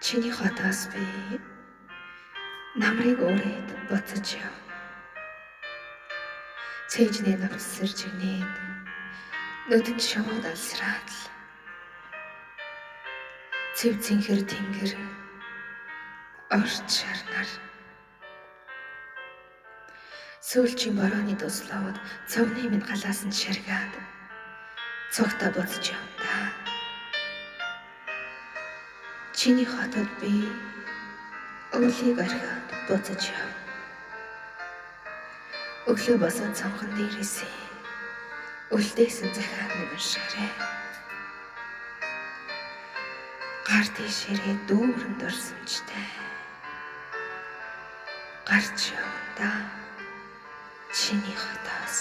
Чиний хотоос би намрыг өрөөд буцаж яв. Цээжний навс сэржигнээд нүдэнд шавууд алсраад л цэв цэнхэр тэнгэр орч шарнаар сүүлчийн борооны туслаад цовны минь галаас нь шаргаад цогта буцаж явна да. Чиний хотод би өвлийг орхиод буцаж яв. Өглөө босоод цонхон дээрээсээ үлдээсэн захиаг минь уншаарай. Гар тийшээрээ дүүрэн дурсамжтай. Гарч явна да. Чиний хотоос.